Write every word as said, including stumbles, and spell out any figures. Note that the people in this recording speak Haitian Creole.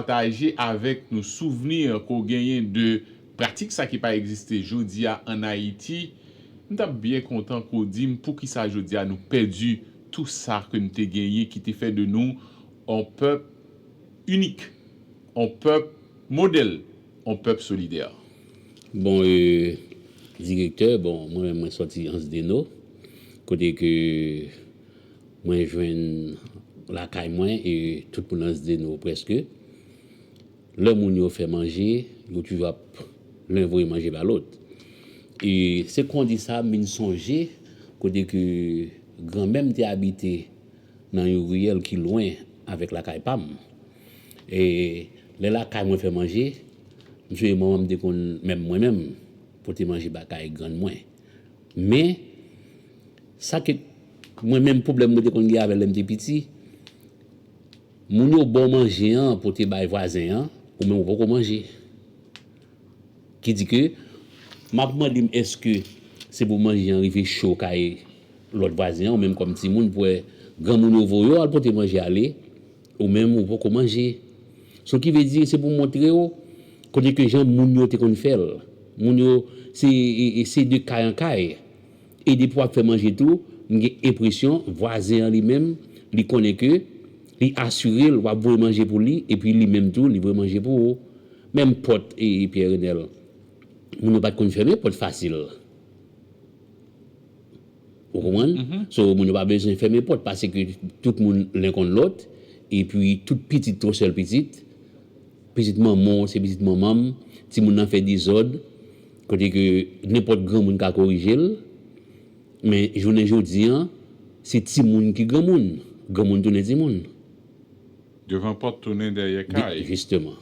pataje avèk nou souvni ke w genyen de pratik sa ki pa egziste jodi a ann Ayiti, m t ap byen kontan ke w di m poukisa jodi a nou pèdi tou sa ke n te genyen ki te fè de nou yon pèp inik, yon pèp modèl, yon pèp solidè. Bon, e, direktè, bon, mwen menm mwen sòti Ansdeno, kote ke mwen jwenn lakay mwen e tout moun Ansdeno prèske. Lè moun yo fè manje, yo toujou ap len voye manje ba lòt. E se kondi sa m vin sonje kote ke granmè m te abite nan yon riyèl ki lwen avèk lakay pa m. E lè lakay mwen fè manje, m sonje manman m te konn, menm mwen menm, pote manje ba kay grann mwen. Men, sa ke mwen menm pwoblèm mwen te konn gen avè l lè m te piti, moun yo ba w manje an pou te bay vwazen an, ou menm ou poko manje. Ki di ke, m ap mande m èske se pou manje an rive cho kay lòt vwazen an, ou menm kòm timoun, pou wè granmoun yo voye w al pote manje ale, ou menm ou poko manje. So ki vle di, se pou montre w kote ke jan moun yo te konn fè l. Moun yo, se, e, e, se de kay an kay. E depi w ap fè manje tou, m gen enpresyon, vwazen an li menm, li konnen ke li asire l, w ap voye manje pou li, epi li menm tou, li voye manje pou ou. Menm pòt, e, e Pierre Renel, moun yo pa t konn fèmen pòt fasil. Ou konprann? So, moun yo pa bezwen fèmen pòt, paske tout moun len konn lòt, epi tout pitit, yon sèl pitit, pitit manman w, se pitit manman m, timoun nan fè dezòd, kote ke nenpòt granmoun ka korije l, men jounen jodi an, se timoun ki granmoun, granmoun tounen timoun. Devan pòt tounen dèyè kay. Jisteman.